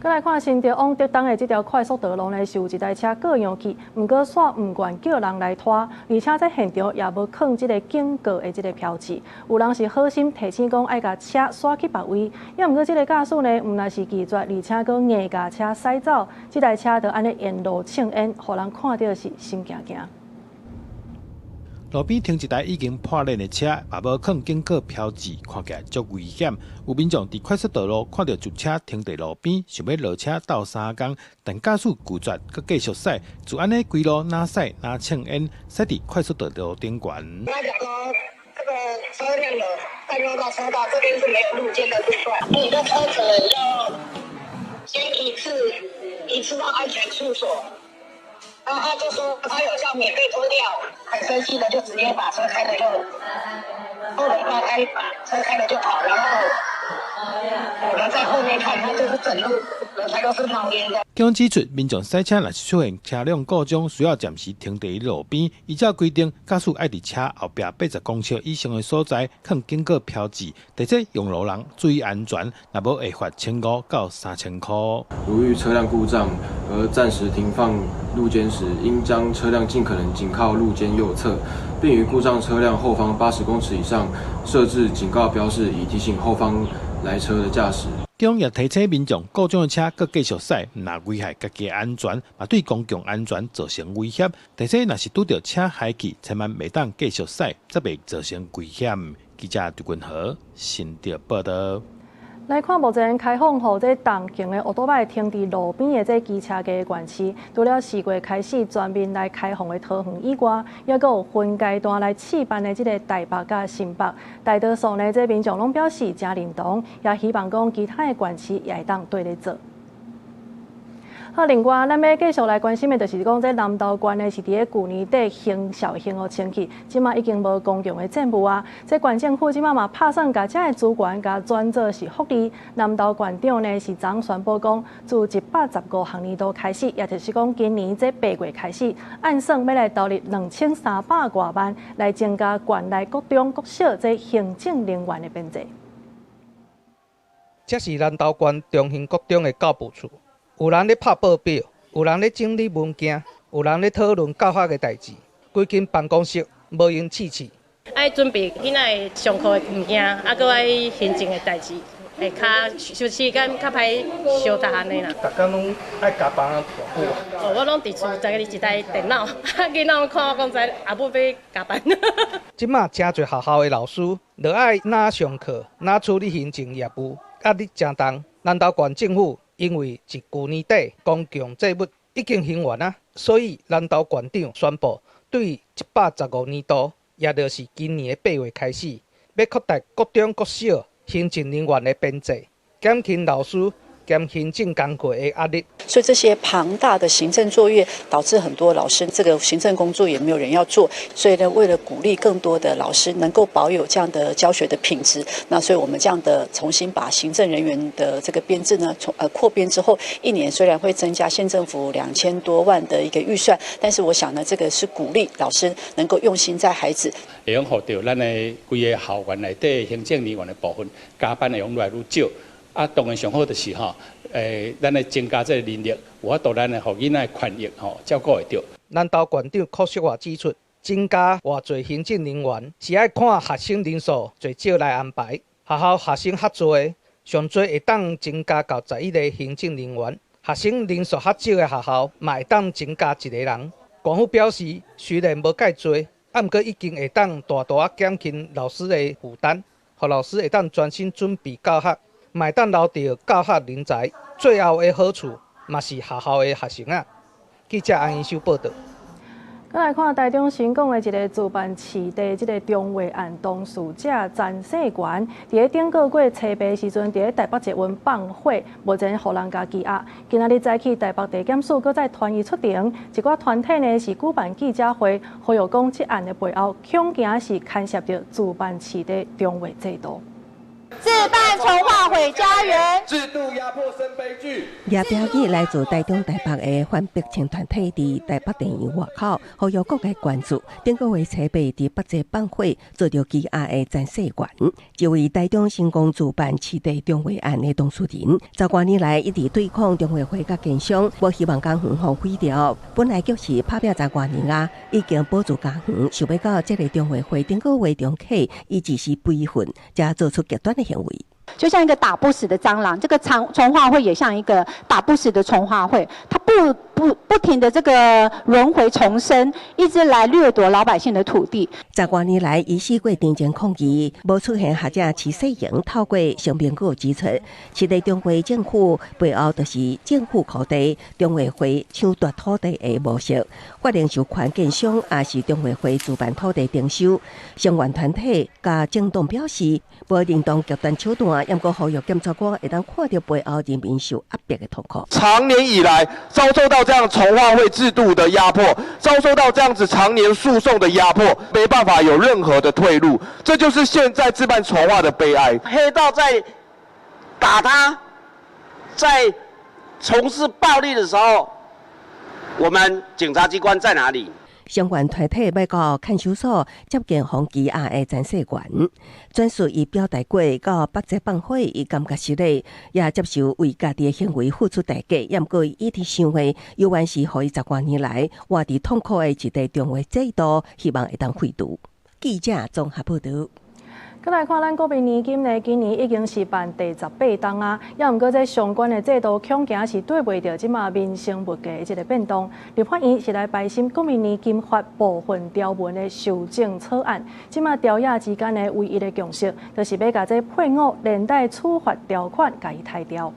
閣來看新竹往竹東的這條快速道路呢，是有一台車過讓去，毋過煞毋願叫人來拖，而且這現場也無囥這个警告的這个標誌。有人是好心提醒講愛共車徙去別位，也毋過這个駕駛呢，毋但是拒絕，而且閣硬共車駛走，這台車就按呢沿路衝煙，予人看著是心驚驚。路邊停一台已經破爛的車，嘛無囥警告標誌，看起來足危險。有民眾佇快速道路看著一車停佇路邊，想欲落車鬥相共，但駕駛拒絕，閣繼續駛，就按呢規路若駛若衝煙，駛佇快速道路頂懸。他講說，這個車輛有佔用到車道，這邊是沒有路肩的路段，你的車子要先一次一次到安全處所。然後他就說他有叫免費拖吊，很生氣的就直接把車開了就後門打開，車開了就跑，然後我們在後面看，他就是整路輪胎都是冒煙的。警方指出，民眾駛車若是出現車輛故障，需要暫時停佇路邊。依照規定，駕駛愛佇車後壁80公尺以上的所在，囥警告標誌，提醒用路人注意安全，若無會罰1500到3000箍。如遇車輛故障而暫時停放路肩時，應將車輛盡可能緊靠路肩右側，並於故障車輛後方80公尺以上設置警告標示，以提醒後方來車的駕駛。警方也提醒民眾，故障的車閣繼續駛，毋但危害家己的安全，嘛對公共安全造成威脅。提醒若是拄著車害去，千萬袂當繼續駛，才袂造成危險。記者陳君豪新竹報導。來看目前開放予這重型的歐多擺停佇路邊的這機車加縣市，除了4月開始全面來開放的桃園以外，猶閣有分階段來試辦的這个台北佮新北。大多數呢，這民眾攏表示誠認同，也希望講其他的縣市也會當綴咧做。好，另外，咱欲繼續來關心的，就是講這南投縣呢，是佇咧舊年底興紹興予清去，這馬已經無公共的債務啊。這縣政府這馬嘛拍算共遮的資源共轉做是福利。南投縣長呢是昨宣布講，自115學年度開始，也就是講今年這8月開始，按算欲來投入2300外萬來增加縣內國中、國小這行政人員的編制。這是南投縣中興國中的教務處。有人咧拍報表，有人咧整理文件，有人咧討論教學的代誌。規間辦公室無閒試試。愛準備囡仔上課的物件，啊，閣愛行政的代誌，會較小時間較歹相搭按呢啦。逐工攏愛加班偌久？哦，我攏佇厝家己一台電腦，囡仔看我講知阿母欲加班。這馬誠濟學校的老師，著愛若上課，若處理行政業務，壓力誠重。南投縣政府因為自舊年底公共債務已經還完啊，所以南投縣長宣布，對115年度，也就是今年的8月開始，欲擴大國中、國小行政人員的編制，減輕老師兼行政工作的壓力。所以這些龐大的行政作業，導致很多老師這個行政工作也沒有人要做。所以呢，為了鼓勵更多的老師能夠保有這樣的教學的品質，那所以我們這樣的重新把行政人員的這個編制呢，從擴編之後，一年雖然會增加縣政府2000多萬的一個預算，但是我想呢，這個是鼓勵老師能夠用心在孩子。會用予著咱的規個校園內底行政人員的部分加班會用愈來愈少。啊，當然上好就是吼，咱來增加這個人力，有法度咱來予囡仔的權益吼照顧會著。南投縣長柯淑華指出，增加偌濟行政人員是愛看學生人數濟少來安排。學校學生較濟，上濟會當增加到11个行政人員；學生人數較少的學校，嘛會當增加1個人。縣府表示，雖然無蓋濟，啊，毋過已經會當大大減輕老師的負擔，予老師會當專心準備教學。嘛會當留著教學人才，最後的好處嘛是學校的學生啊。記者安英修報導。閣來看台中新港的一个自辦飼地，這个重劃案當事者詹世元，佇咧頂個月初八時陣，佇咧台北捷運放火，目前予人共羈押。今仔日早起，台北地檢署閣再傳伊出庭，一寡團體呢是舉辦記者會，呼籲講這案的背後，恐驚是牽涉著自辦飼地重劃制度。自辦重劃毀家園，制度壓迫生悲劇。也標記來自台中、台北的反逼遷團體，佇台北電影院外口，呼籲各界關注。頂個月初八佇北捷放火遭著羈押的詹世元，這位台中新港自辦飼地重劃案的當事人，十外年來一直對抗中華會佮建商，無希望將園予毀掉。本來就是拍拚十外年啊，已經保住家園，想欲到這个中華會頂個月中起，伊只是悲憤，才做出極端的行為。就像一個打不死的蟑螂，這個重劃會也像一個打不死的重劃會，它不停的這個輪迴重生，一直來掠奪老百姓的土地。十外年來，伊四過陳情抗議，無出現學者徐世榮透過聲明閣指出，飼地重劃政府背後就是政府土地重劃會搶奪土地的模式，法定授權建商也是重劃會自辦土地徵收。聲援團體佮政黨表示，無認同極端手段。毋過呼籲檢察官會當看著背後人民受壓迫的痛苦。長年以來遭受到這樣重劃會制度的壓迫，遭受到這樣子長年訴訟的壓迫，沒辦法有任何的退路。這就是現在自辦重劃的悲哀。黑道在打他，在從事暴力的時候，我們警察機關在哪裡？相關團體欲到看守所接見予羈押的詹世元，轉述伊表達過到北捷放火，伊感覺失禮，也接受為家己的行為付出代價。毋過伊一直想的，猶原是予伊十外年來活佇痛苦的一個重要制度，希望會當廢除。記者綜合報導。閣來看咱國民年金呢，今年已經是辦第十八冬啊，猶毋過這相關的制度恐驚是綴袂著這馬民生物價的這个變動。立法院是來排審國民年金法部分條文的修正草案，這馬朝野之間的唯一的共識，就是欲共這配偶連帶處罰條款共伊刣掉。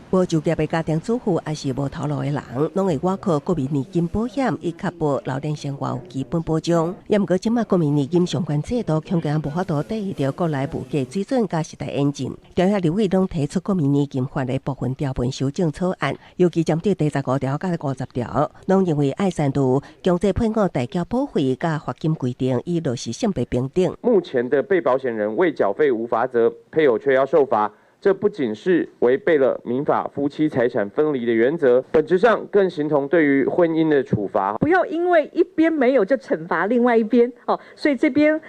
無就業的家庭主婦，抑是無頭路的人，攏會倚靠國民年金保險，以確保老年生活有基本保障。猶毋過，這馬國民年金相關制度恐驚無法度綴著國內物價水準佮時代演進。朝野立委攏提出國民年金法的部分條文修正草案，尤其針對第十五條佮50條，攏認為愛刪除強制配偶代繳保費佮罰金規定，以落實性別平等。目前的被保險人未繳費無罰則，配偶卻要受罰。這不僅是違背了民法夫妻財產分離的原則，本質上更形同對於婚姻的處罰。不要因為一邊沒有就懲罰另外一邊哦，所以這邊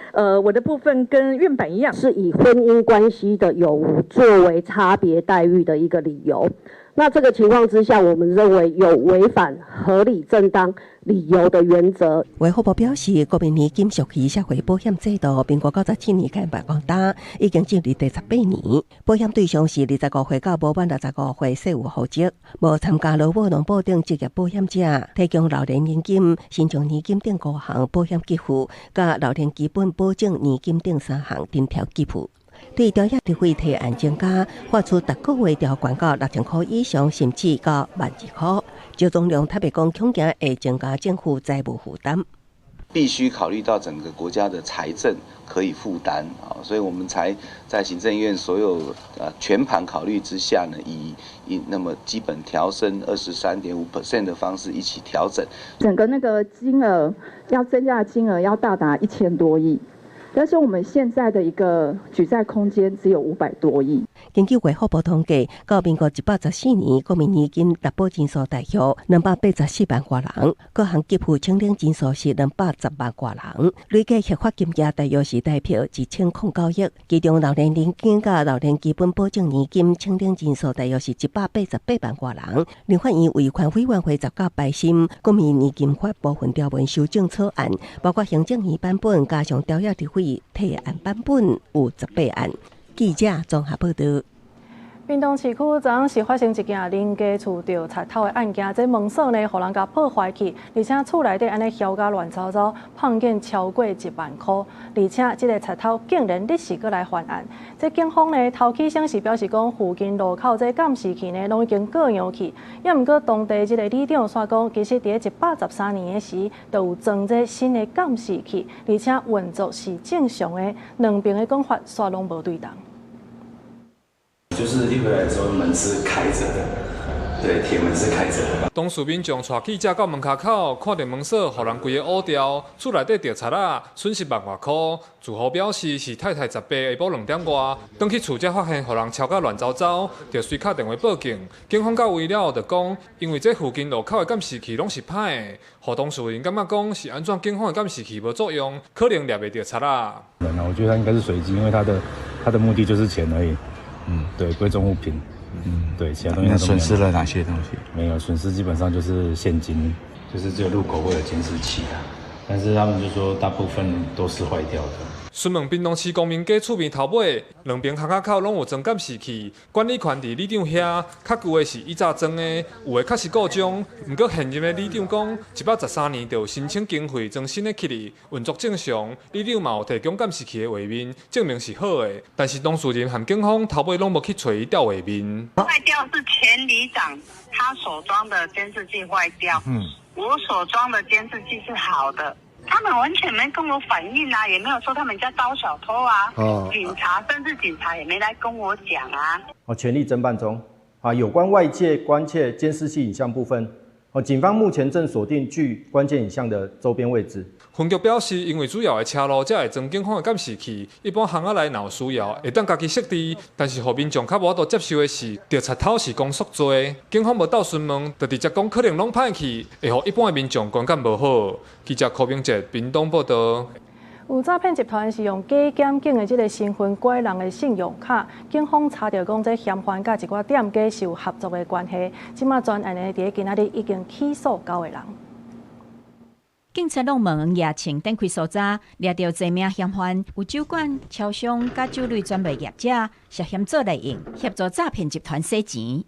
我的部分跟院版一樣，是以婚姻關係的有無作為差別待遇的一個理由。那這個情況之下，我們認為有違反合理正當理由的原則。衛福部表示，國民年金屬於社會保險制度，民國97年開辦廣大，已經進入第十八年。保險對象是25歲到無滿65歲稅有戶籍，無參加勞保、農保等職業保險者，提供老年年金、身障年金等五項保險給付，佮老年基本保證年金等三項津貼給付。對朝野立委提案增加，發出逐個月調懸到6000箍以上，甚至到12,000塊。趙宗良特別講，恐驚會增加政府財務負擔。必須考慮到整個國家的財政可以負擔啊，所以我們才在行政院所有全盤考慮之下呢，以那麼基本調升23.5% 的方式一起調整。整個那個金額要增加的金額要到達1000多億。但是我們現在的一個舉債空間只有500多億。根據衛福部統計，到民國114年，國民年金納保人數大約284萬外人，各項給付請領人數是210萬外人，累計核發金額大約是台幣1009億。其中老年年金佮老年基本保證年金請領人數大約是188萬外人。立法院維權委員會19排審國民年金法部分條文修正草案，包括行政院版本加上朝野立委提案版本有18案。記者綜合報導。屏東市區昨昏是發生一件鄰家厝著賊偷的案件，這門鎖呢，予人共破壞去，而且厝內底按呢囂甲亂糟糟，胖見超過1萬箍，而且這个賊偷竟然日時閣來犯案。這警方呢，頭起先是表示講，附近路口這監視器呢，攏已經過樣去。猶毋過當地這个里長煞講，其實佇113年的時，就有裝這新的監視器，而且運作是正常的，兩邊的講法煞攏無對同。就是一回來的時候，門是開着的，對，鐵門是開着的。當事民眾帶記者到門跤口，看著門鎖予人規个烏掉，厝內底著賊仔，損失萬外箍。住戶表示是太太18下晡2點外，轉去厝才發現予人敲甲亂糟糟，就隨敲電話報警。警方到位了後就講，因為這附近路口的監視器攏是歹的，予當事人感覺講是按怎警方的監視器無作用，可能掠袂著賊仔。我覺得他應該是隨機，因為他的目的就是錢而已。嗯，對，貴重物品，嗯，對，其他東西。那損失了哪些東西？沒有，損失基本上就是現金，就是只有路口會有監視器啊，但是他們就說大部分都是壞掉的。詢問屏東市公民街厝邊頭尾，兩爿巷仔口攏有裝監視器，管理權佇里長遐，較舊的是以早裝的，有的確實故障。毋過現任的里長講，113年就有申請經費裝新的器哩，運作正常。里長嘛有提供監視器的畫面，證明是好的。但是當事人和警方頭尾攏無去揣伊調畫面。壞掉是前里長他所裝的監視器壞掉，我所裝的監視器是好的。他們完全沒跟我反映啊，也沒有說他們家遭小偷啊。警察甚至警察也沒來跟我講啊。全力偵辦中啊，有關外界關切監視器影像部分，警方目前正鎖定具關鍵影像的周邊位置。分局表示，因為主要的車路才會裝警方的監視器，一般巷仔內若有需要，會當家己設置。但是，予民眾較無法度接受的是，著賊偷是講速濟，警方無鬥詢問，就直接講可能攏歹去，會予一般的民眾觀感無好。記者柯明哲屏東報道。有詐騙集團是用假檢警的這個身份拐人的信用卡，警方查著講這嫌犯佮一寡店家是有合作的關係。這馬專案呢，佇今仔日已經起訴九個人。警察攏門夜穿展開搜查，掠著濟名嫌犯，有酒館、超商佮酒類專賣業者涉嫌做內應，協助詐騙集團洗錢。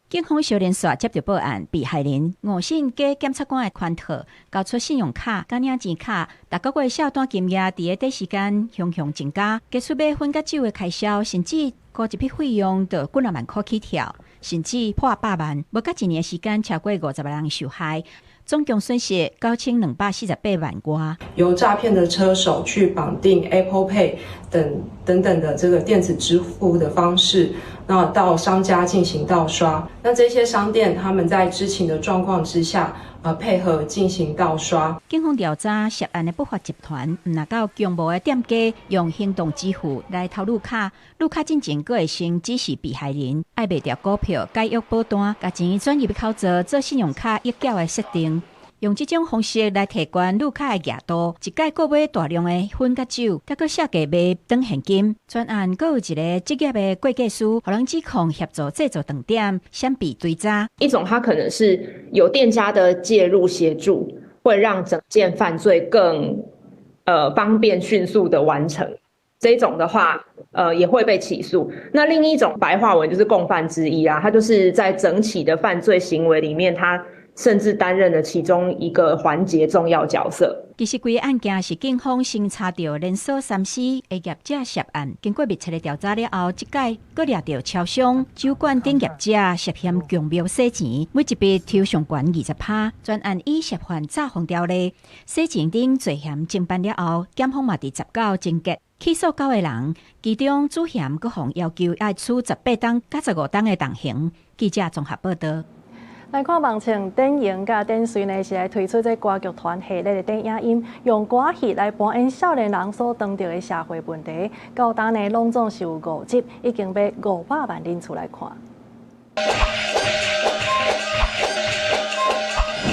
警方小連續接著報案，被害人誤信假檢察官的圈套，交出信用卡、佮領錢卡，逐個月數單金額佇個短時間雄雄增加，加出買薰佮酒的開銷，甚至高一筆費用就幾若萬箍起跳，甚至破百萬，無到一年時間，超過50萬人受害，總共損失9248萬外。由詐騙的車手去綁定 Apple Pay 等等等的這個電子支付的方式，那到商家進行盜刷。那這些商店他們在知情的狀況之下，配合進行盜刷。警方調查涉案的不法集團，毋若到強暴的店家用行動支付來偷入卡，入卡進前閣會先指示被害人愛賣掉股票、解約保單，共錢轉入口座做信用卡預繳的設定。用這種方式來提懸入卡的額度，一擺購買大量的薰佮酒，閣閣下價賣轉現金。專案閣有一個職業的會計師，予人指控協助製造斷點，閃避追查。一種，他可能是有店家的介入協助，會讓整件犯罪更方便迅速的完成。這種的話，也會被起訴。那另一種白話文就是共犯之一啊，他就是在整起的犯罪行為裡面，他甚至擔任了其中一個環節重要角色。其實，規個案件是警方先查著連鎖三 C 的業者涉案，經過密切的調查了後，這擺閣掠著超商、酒館等業者涉嫌強謀洗錢，每一筆抽上懸20%。專案以涉犯詐謊條例、洗錢等罪嫌偵辦了後，檢方嘛佇19偵結起訴九個人，其中主嫌閣予要求愛處18冬佮15冬的重刑。記者綜合報道。來看網唱電影佮電視呢，是來推出這歌劇團系列的電影音，用歌戲來扮演少年人所當著的社會問題。到今呢，攏總是有五集，已經欲500萬人次來看。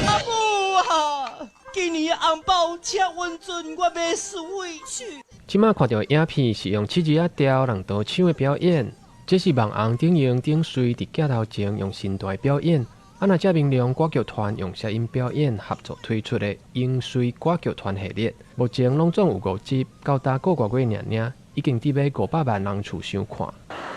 阿母啊，今年紅包車運陣，我欲 Switch。這馬看著的影片是用七字仔調人導唱的表演，這是網紅頂用頂隨佇鏡頭前用身段表演。啊！若這明亮歌劇團用聲音表演合作推出的英穗歌劇團系列，目前攏總有五集，到今個外月爾爾，已經佇欲500萬人次賞看。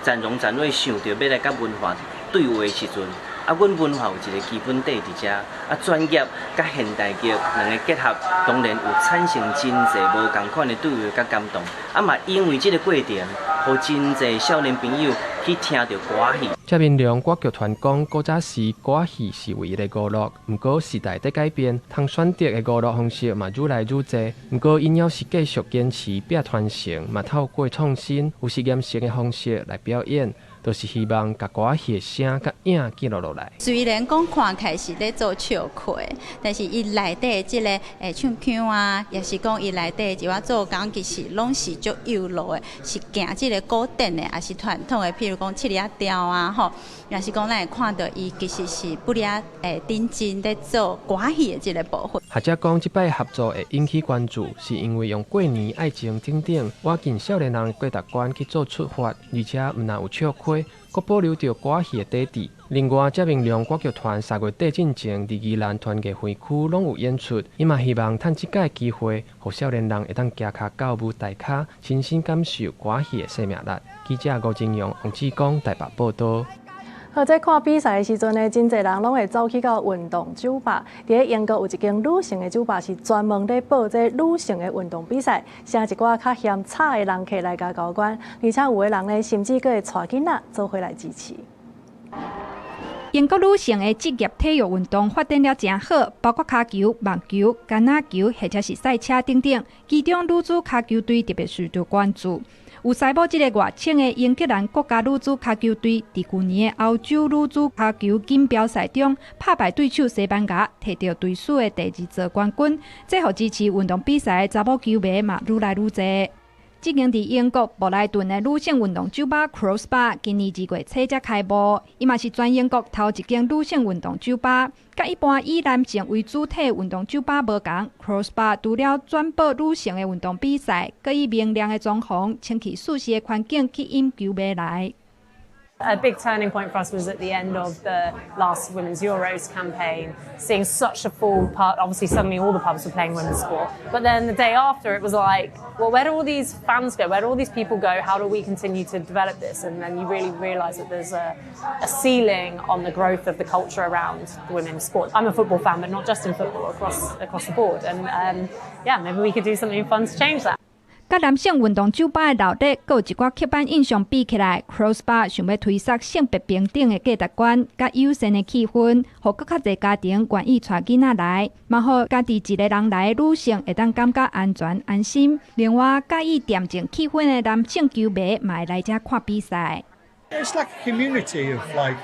展榮展睿想著欲來佮文化對話的時陣，啊，阮文化有一個基本底佇遮，啊，專業佮現代劇兩个結合，當然有產生真濟無仝款的對話佮感動。啊嘛，因為這个過程，予真濟少年朋友去聽著歌戲。謝明良歌劇團講，古早時歌戲是唯一的娛樂，毋過時代佇改變，通選擇的娛樂方式嘛愈來愈濟。毋過𪜶猶是繼續堅持拼傳承，嘛透過創新、有實驗性的方式來表演，就是希望共歌戲的聲佮影記錄落來。雖然講看起來是咧做笑話，但是伊內底這个唱腔啊，抑是講伊內底一寡做工，其實攏是足幼路的，是行這个古典的，抑是傳統的，譬如講七字仔調啊，吼，抑是講咱會看著伊其實是不離認真咧做歌戲的這个部分。學者講，這擺合作會引起關注，是因為用過年愛情等等，倚近少年人的價值觀去做出發，而且毋但有笑話，閣保留著歌戲的底底。另外，這明亮歌劇團3月底進前，佇宜蘭團藝園區攏有演出，伊嘛希望趁這擺機會，予少年人會當行跤到舞台跤，親身感受歌戲的生命力。記者吳金陽、王志剛台北報導。好，這看比賽的時陣呢，真濟人攏會走去到運動酒吧。佇咧英國有一間女性的酒吧是專門咧報這女性的運動比賽，請一寡較嫌吵的人客來共交關，而且有的人呢，甚至閣會帶囡仔做伙來支持。英國女性的職業體育運動發展了誠好，包括跤球、網球、橄欖球或者是賽車等等。其中女子跤球隊特別受著關注。有西某這个外省的英格蘭國家女子跤球隊，佇舊年的歐洲女子跤球錦標賽中，拍敗對手西班牙，摕著隊史的第二座冠軍。這予支持運動比賽的查某球迷嘛愈來愈濟。這間佇英國布萊頓的女性運動酒吧 Cross Bar 今年2月初才開幕，伊嘛是全英國頭一間女性運動酒吧。佮一般以男性為主體運動酒吧無仝，Cross Bar 除了轉播女性的運動比賽，閣以明亮的裝潢、清氣舒適的環境吸引球迷來。 A big turning point for us was at the end of the last Women's Euros campaign, seeing such a full pub. Obviously, suddenly all the pubs were playing women's sport. But then the day after, it was like, well, where do all these fans go? Where do all these people go? How do we continue to develop this? And then you really realise that there's a ceiling on the growth of the culture around women's sport. I'm a football fan, but not just in football, across the board. And yeah, maybe we could do something fun to change that. 佮男性運動酒吧的鬧熱，閣有一寡刻板印象比起來，Cross Bar 想欲推捒性別平等的價值觀，佮友善的氣氛，予閣較濟家庭願意帶囡仔來，嘛予家己一个人來的女性會當感覺安全安心。另外，佮意恬靜氣氛的男性球迷嘛會來遮看比賽。 It's like a community of like,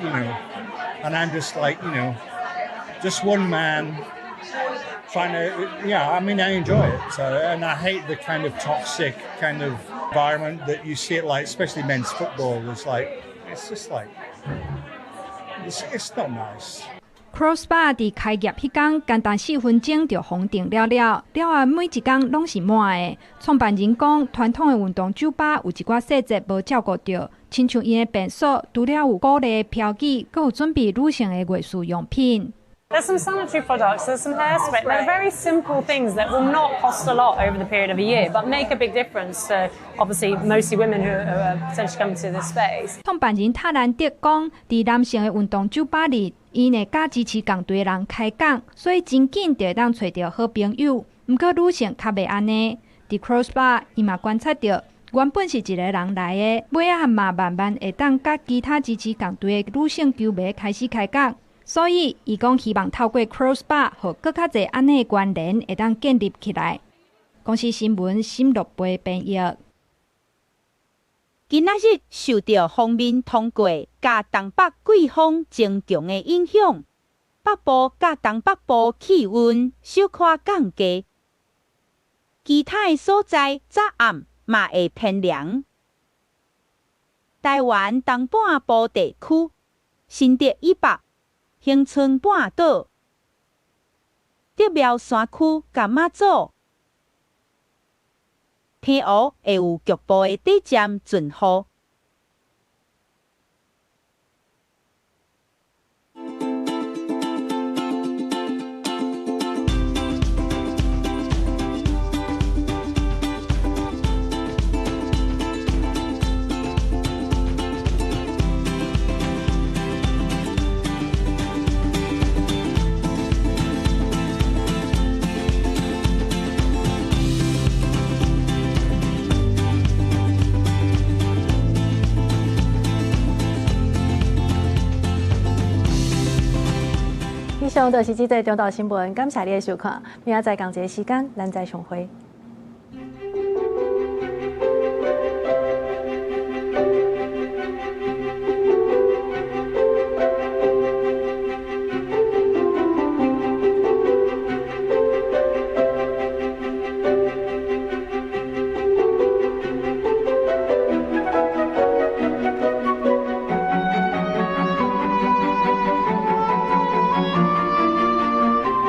and I'm just like, just one man trying to, yeah, I mean, I enjoy it. So, and I hate the kind of toxic kind of environment that you see it like, especially men's football. It's like, it's just like, it's not nice. Cross Bar 佇開業彼工，簡單4分鐘就封訂了了，了後每一工攏是滿的。創辦人講，傳統的運動酒吧有一寡細節無照顧著，親像𪜶的便所，除了有鼓勵標語，閣有準備女性的衛浴用品。 There's some sanitary products, there's some hairspray. They're very simple things that will not cost a lot over the period of a year, but make a big difference to obviously mostly women who are potentially coming to this space. 創辦人塔蘭德講，佇男性的運動酒吧裡，𪜶會佮支持仝隊的人開講，所以真緊就會當揣著好朋友。毋過女性較袂按呢。佇 Cross Bar，伊嘛觀察著，原本是一个人來的，尾仔嘛慢慢會當佮其他支持仝隊的女性球迷開始開講。所以，伊講希望透過 Cross Bar，予閣較濟按呢的關聯會當建立起來。公視新聞沈樂培編譯。今仔日受著鋒面通過佮東北季風增強的影響，北部佮東北部氣溫小可降低，其他的所在早暗嘛會偏涼。台灣東半部地區，新竹以北、恆春半島、竹苗山區佮馬祖、澎湖會有局部的短暫陣雨。以上就是這節中晝新聞，感謝你的收看。明仔載仝一个時間，咱再相會。